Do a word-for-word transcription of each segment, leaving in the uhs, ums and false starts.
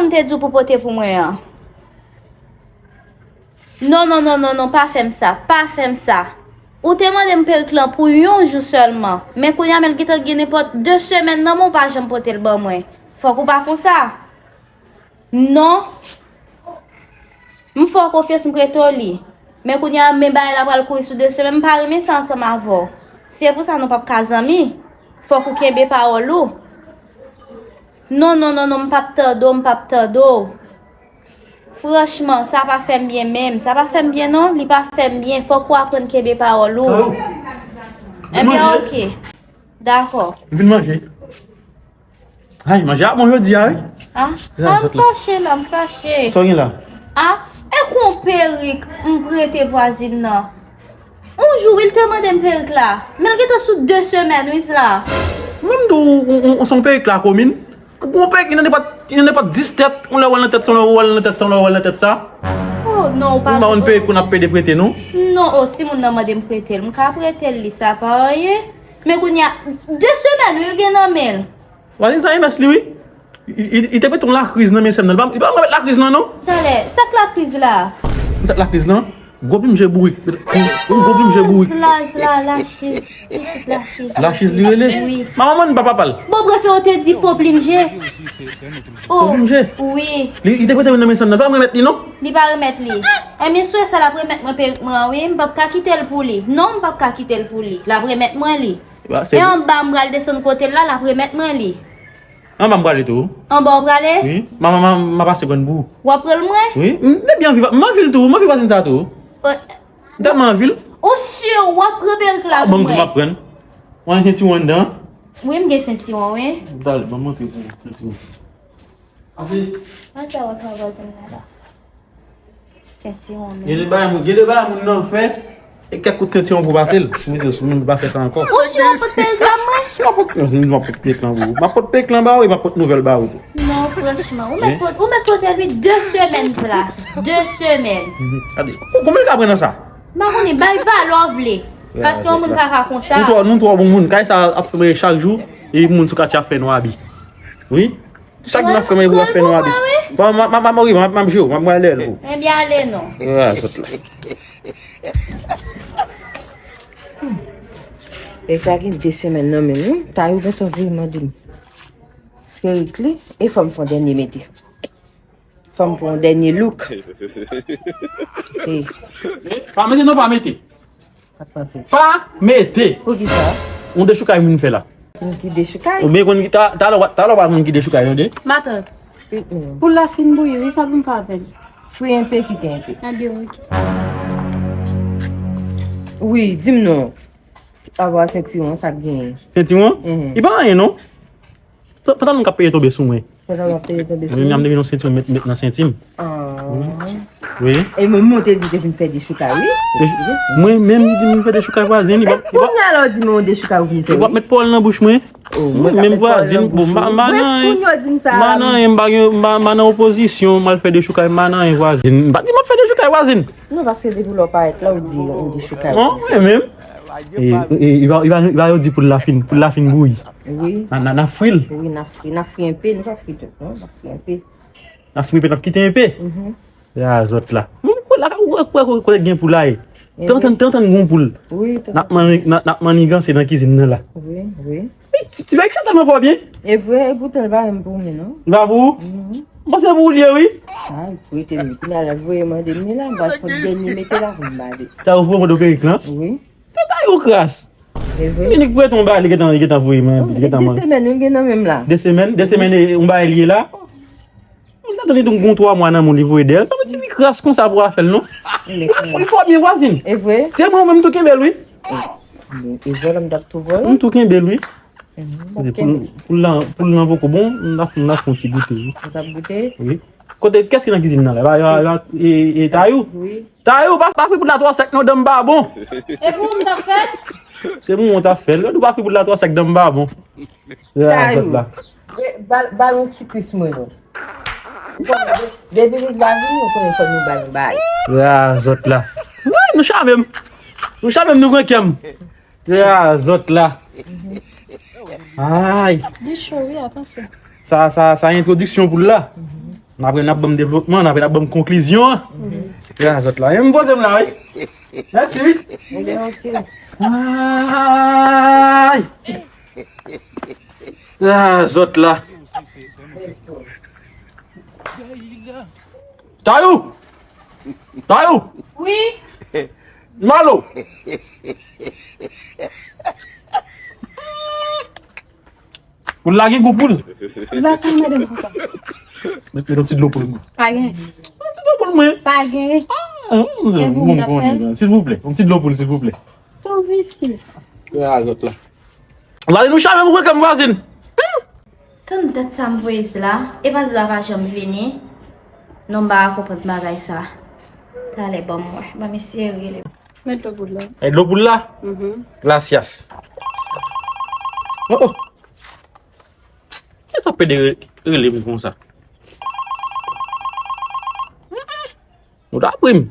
m te di w pou pote pou mwen an. Non, non, non, non, non, pa fè m sa, pa fè m sa. Ou te mande m perik lan pou yon jou sèlman. Men kounye a, men l gentan gen nenpòt de semèn nan men w pa janm pote l ban mwen. Fòk ou pa konsa. Non. M fè w konfyans, m prete w li. Men kounye a, men bagay la pral kouri sou de semèn, m pa renmen sa ansanm avè w. Se pou sa nou p ap ka zanmi. Fòk ou kenbe pawòl ou. Non, non, non, non, m p ap tande w, m p ap tande w. Franchman, sa pa fè m byen menm. Sa pa fè m byen non, li pa fè m byen. Fòk ou aprann kenbe pawòl ou. Ebyen, ok. Dakò. M vin manje. Ay, manje a bon jodi a, wi. Ah, ah, m fache la, m fache. Sa w gen la? Ah, e kon perik m prete vwazin nan. On jou, wi, l te mande m perik la. Men l gentan sou de semèn, wi, sla. Mwen m di w, ou, ou, ou se yon perik la komin. Ou gon perik, li nan nenpòt, li nan nenpòt dis tèt. Yon lè w wè l nan tèt sa, yon lè w wè l nan tèt sa, yon lè w wè l nan tèt sa. Oh, non, ou pa. Ou pa konn perik ou n ap pede prete, non? Non, oh, si moun nan mande m prete l, m ka prete l, li sa pa anyen. Men kounye a, de semèn, wi, l gen nan men l. Vwazin sa remès li, wi. Li, li, li te prete yon lakriz nan men sè m nan. Li pa, li pa remèt lakriz lan, non. Talè, sa k lakriz la? Sa k lakriz lan? Gwo plim je bourik. Yon gwo plim je bourik. Laj la, lachiz. Pitit lachiz. Lachiz li rele? Wi. Manman, manman, papa pal. Bon, prefere w te di fo plim je. Fo plim je? Wi. Li, li te prete youn nan men sè m nan. Li pa remèt li, non? Li pa remèt li. Ebyen, sou sa, l ap remèt mwen perik mwen an, wi. M p ap ka kite l pou li. Non, m p ap ka kite l pou li. L ap remèt mwen li. E anba m pral desann kote l la, l ap remèt mwen li. Anba m prale tou. Anba w prale? Wi. M a, m a, m a pase pran pou ou. W ap pran l mwen? Wi. M te byen anvi, m anvi l tou. M anvi vwazin sa tou. M tèlman anvi l. Ou si w ap pran perik la pou mwen? Ban m tou, m ap pran. Ou gen sentiwon anndan? Wi, m gen sentiwon, wi. Talè, ban m montre pou ou sentiwon. Atè w ap fè vwazin nan la. Sentiwon men. Gen de bagay moun, gen de bagay moun nan fè. E kèk kout sentiwon pou pase l. Mwen di w, mwen pa fè sa ankò. Ou si w ap pot perik la mwen? Si w ap pot, non, si w ap pot perik lan pou ou. M ap pot perik lan ba ou, e m ap pot nouvèl ba ou tou. Non, franchman. Ou mèt pot, ou mèt pote l wi, de semèn plas. De semèn. Gade. Konbyen l ka pran nan sa? M pa konnen, bay valè w vle. Paske yon moun pa ka konsa. Nou twò, nou twò bon moun. Kay sa ap fè mwen chak jou, e moun sou katye ap fè nou abi. Wi. Chak jou n ap fè mwen pou w ap fè nou abi. Bon, m ap, m ap, m ap, m ap, m ap jwe w, m ap mwen lè l pou. Ebyen ale non. Sot la. Perik la gen de semèn nan men m wi. Tayou gentan vin mande m perik li, e fò m fè yon dènye mete. Fò m pran yon dènye look. Se pa mete non, pa mete. Sa k pase? Pa mete. Poukisa? Yon dechoukay moun fè la. Moun ki dechoukay? Ou byen konn ki ta, talè w, talè w pa konn ki dechoukay, tande? Matant. Poul la fin bouyi, wi, sa pou m fè avè l? Fri enpe, kite enpe. Wi, di m non. Apa sentiwon, sa k genyen? Sentiwon? Li pa anyen, non. Pantalon k ap peye tonbe sou mwen. Pantalon ap peye tonbe sou mwen. Mwen menm, m ap devin yon sentiwon met, met nan senti m. Wi. E mwen, mwen te di te vin fè dechoukay, wi. Mwen menm, li di m vin fè dechoukay vwazin. E kounye a la, ou di mwen yon dechoukay ou vin fè, wi. Li p ap met pawòl nan bouch mwen. Mwen menm vwazin, bon, m pa, m pa nan anyen. M pa gen, m pa, m pa nan opozisyon, m al fè dechoukay, m pa nan anyen vwazin. M pa di m ap fè dechoukay vwazin. Non, paske depi lè w parèt la, ou di yon dechoukay. Mwen menm. E, e, e, li pa, li pa, li pa yo di poul la fin, poul la fin bouyi. Wi. N a, n a, n a fri l. Wi, n a fri, n a fri enpe, nou pa fri tout, non, n a fri enpe. N a fri enpe, n ap kite enpe. Mhm. Ya, zòt la. Mwen kwè la, ou kwè, kwè, kwè gen poulay. Tantan, tantan gon poul. Wi, tantan. N ap manni, n ap, n ap manniganse nan kizin nan la. Wi, wi. Wi, ti, ti bagay sa tèlman fò byen. E vre, e poutan li pa menm pou mwen, non. Li pa pou ou? Mhm. M panse pou ou l ye, wi. Ay, pou ete m, kounye a la, voye mande m, li la, m ba fòt dènye mete la pou m ba li. Tayou voye mande w perik lan? Wi. Fè Tayou kras. E vre. Li nik prete yon bagay, li gentan, li gentan voye mande, li gentan mande. De semèn, wi, l gen nan men m la. De semèn, de semèn, e, yon bagay li ye la. Mwen ta tande tou gon twa mwa nan moun li voye dèyè l. Pa mete li kras konsa pou afè l, non. Li fò, li fò byen vwazin. E vre? Se mwen menm tou kenbe l, wi. E vòlò m t ap tou vòlò. M tou kenbe l, wi. Poul, poul lan, poul lan poko bon, m ta fè, m ta fè yon ti goute, wi. Ou t ap goute? Wi. Kote, kès ki nan kizin nan la? E, e, e Tayou? Wi. Tayou, pa, pa fri poul la twò sèk, non, dan m pa bon. E pou ou m t ap fè? Se pou mwen w t ap fè l. Ou pa fri poul la twò sèk, dan m pa bon. Ya, zòt la. Ba, ba l yon ti kwis mwen, non. Depi li va vini, ou konnen fò nou ba l yon bagay. Ya, zòt la. Wi, nou chame m. Nou chame m, nou pran kè m. Ya, zòt la. Ay. Li cho, wi, atansyon. Sa, sa, sa entwodiksyon poul la. N ap, n ap ban m devlopman, n ap, n ap ban m konklizyon an. Gras zòt la. E m poze m la, wi. Mèsi, wi. Ebyen, oke. Ay! Ah, zòt la. Tayou! Tayou! Wi. Malo! Pou l la gen gou pou l. Di la sa mande m konsa. Met, met yon ti dlo pou l mwen. Pa gen. Yon ti dlo pou l mwen. Pa gen. Ah, mm, Kèvin, moun konnen, silvouplè. Yon ti dlo pou l, silvouplè. Ton visye. Ya, zòt la. Vwazin, ou chame pou kòm vwazin. Tann dat sa m voye sila, epa sila pa janm vini. Non, m pa ka konprann bagay sa. Talè, ban m wè. Ban m eseye rele. Met dlo pou la. E dlo pou la? Mhm. Gracias. Oh, oh. Kisa pede re-, rele m konsa? Nou ta pri m.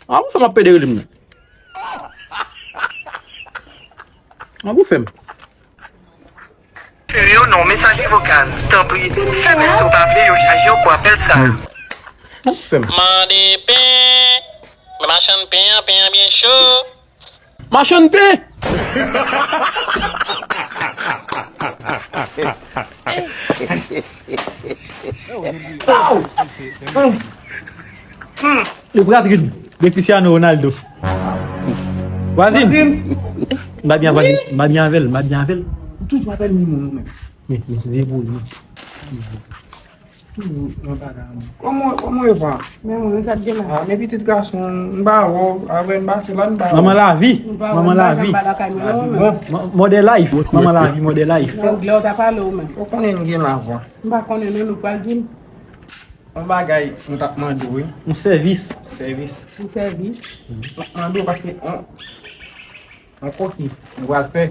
An pou fè m ap pede rele m nan. An pou fè m. Yon non mesaje vokal. Tanpri, fèmen si w pa vle yo chaje w pou apèl sa. An pou fè m. Mande pen. Men machann pen an, pen an byen cho. Machann pen! Aw! Yo pral rid de Cristiano Ronaldo. Vwazin! Vwazin! M pa byen, vwazin. M pa byen avè l, m pa byen avè l. Ou toujou avè l, wi, moun, ou menm. Men, men, se pou li. Toujou nan bagay, non. Kòman, kòman yo va? Men mwen, sa t gen la? Ah, men pitit gason, m pa wè w, avè n pase la, m pa wè w. Manman lavi, manman lavi. Bon. Mo-, model life, manman lavi, model life. Nan anglè, w ta pale w menm. Ou konnen m gen lavwa. M pa konnen non, nou pral di m. Yon bagay, nou t ap mande w, wi. Yon sèvis. Sèvis. Yon sèvis. M ap mande w paske, on, yon koki, nou pral fè.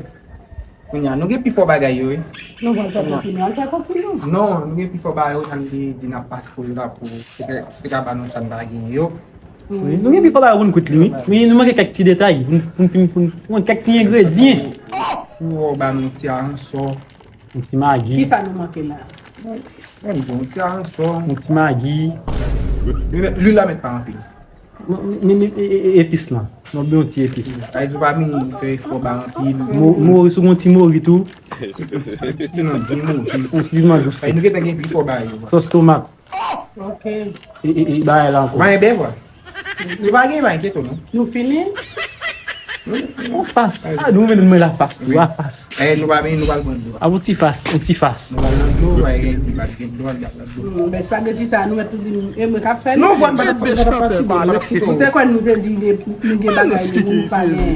Kounye a, nou gen pi fò bagay yo, wi. Nou pral fè koki, nou al fè koki, nou. Non, nou gen pi fò bagay yo, sa n te di n ap pase pou yo la pou, se te, se te ka ba nou sa n pa gen yo. Wi, nou gen pi fò bagay yo pou n kwit li, wi. Wi, nou manke kèk ti detay, pou n, pou n fin, pou n, pou n kèk ti engredyan. Fou, ba nou ti aransò. Yon ti magi. Kisa nou manke la? Bon, bon, ti aransò. Yon ti magi. Li, li la met pa anpil. Men, men, men, e, e, e, epis lan. Nou byen yon ti epis. Sa vle di ou pa vin fè efò ba anpil. Mo-, mori, si w gen yon ti mori tou. Ti piman, byen mori. Yon ti piman dous tou. Sa vle di nou gentan gen pi fò ba yo. Sòs tomat. Ok. E, e, e, bagay la ankò. Ou pa gen bèf, wè? Si w pa gen, pa enkyete w, non. Nou fini? Yon fas. A, nou menm, nou la fas tou, a fas. Eh, nou pa vin, nou pral pran dlo. A, yon ti fas, yon ti fas. Nou pral nan dlo, pa gen, pa gen dlo, n ap nan dlo. Hmm, ben, espageti sa, nou mèt tou di, e mwen k ap fè li. Non, vwa, m pa t ap, m pa t ap pati, m pa t ap kite w. Ou te kwè nou te di, nou gen bagay, nou pa gen.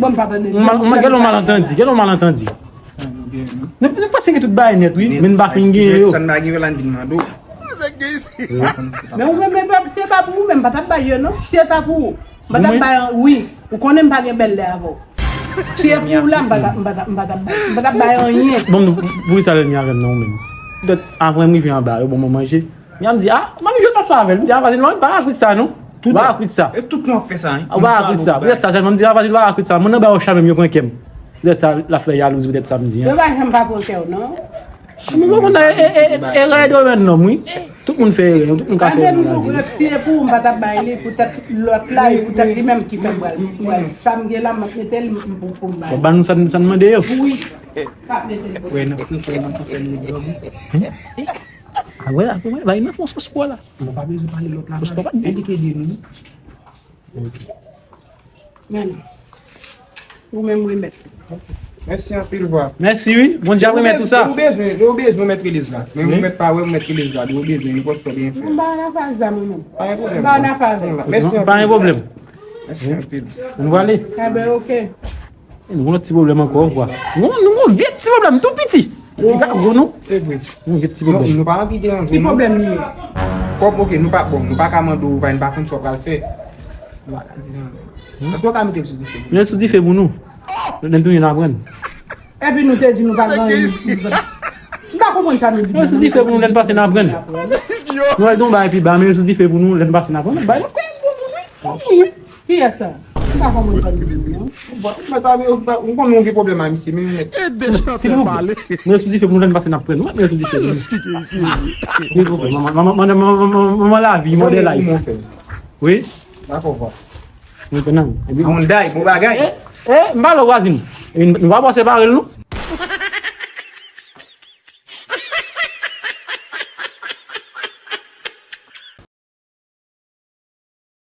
Bon, m pa tande. Gen yon malantandi, gen yon malantandi. Nou, nou panse gen tout bagay nèt, wi, men n pa fin gen yo. Sa n pa gen yo la, n vin mande w. Men ou menm, men pa, se pa pou ou menm, m pa t ap bay yo, non. Si se ta pou ou, m pa t ap bay an, wi. Ou konnen m pa gen bèl lè avè w. Si se pou ou la, m pa t ap, m pa t ap, m pa t ap bay, m pa t ap bay anyen. Bon, nou, poukisa lènmi avè m nan ou menm? Petèt, avan m rive anba, yo ban mwen manje. Mwen di, a, manmi, jwèt pa fè avè l. M di, a, vwazin, manmi, pa rakwit sa, non. Ou pa rakwit sa. E tout moun ap fè sa, hein. Ou pa rakwit sa. Poutèt sa sèlman, m di, a, vwazin, pa rakwit sa. Mwen nan ba yo chanm, yo pran kè m. Poutèt sa, l ap fè yalouz, poutèt sa m di, hein. Yo pa janm pa pran kè w, non. Mwen pa konn e, e, e, e, erè domèn nonm, wi. Tout moun fè erè, tout moun ka fè erè nan lavi. Si se pou ou, m pa t ap bay li, poutèt lòt la, e poutèt li menm ki fè m pral, pral. Sa m gen la, m ap mete l, m, pou, pou m bay. Bon, ban nou sa, sa n mande yo. Wi. M ap mete l pou ou. Wè, nan fon, kò, nan fon, fè m dòmi. A, wè, a, wè, bay nan fon sòs pwa la. Nou pa bezwen pale lòt la, sòs pwa pa t bon. Envite de nou. Ok. Men, ou menm remèt. Mèsi anpil, vwa. Mèsi, wi. Bondye ap remèt ou sa. Ou bezwen, ou bezwen mèt Eliz la. Men ou mèt pa wè, ou mèt Eliz la. Ou bezwen, nenpòt sa byen fè. M pa nan faz la, mwen menm. Pa gen pwoblèm. M pa nan faz la. Mèsi anpil. Pa gen pwoblèm. Mèsi anpil. Nou prale. A ben, ok. Nou gon lòt ti pwoblèm ankò, vwa. Nou, nou gon vye ti pwoblèm tou piti. Li pa gwo, non. E vre. Nou gon vye ti pwoblèm. Nou pa anvi deranje, non. Ki pwoblèm li ye? Kòm, ok, nou pa, bon, nou pa ka mande w, nou pa konn sa w pral fè. Nou pa ka deranje. Èske w ka mete l sou dife? Mete l sou dife pou nou. Lè n tounen n aprann. Epi nou te di nou pa gen anyen. M pa konprann sa nou di. Mete l sou dife pou nou, lè n pase n aprann. Nou al don bagay pi ba, mete l sou dife pou nou, lè n pase n aprann. Bay lòt kòb pou nou, wi. Kiyès sa? Sa pa mwen sa li di non. Mwen konnen ou gen pwoblèm a misye, men mwen. Silvouplè, mwen sou dife pou nou pase n ap pran nou. Mwen sou dife. Gen pwoblèm. Manman lavi, modèl life. Wi. Dakò, va. Mwen konnen. Epi moun day, bon bagay. E, e, m pale w vwazin. Nou pa bò separe l non.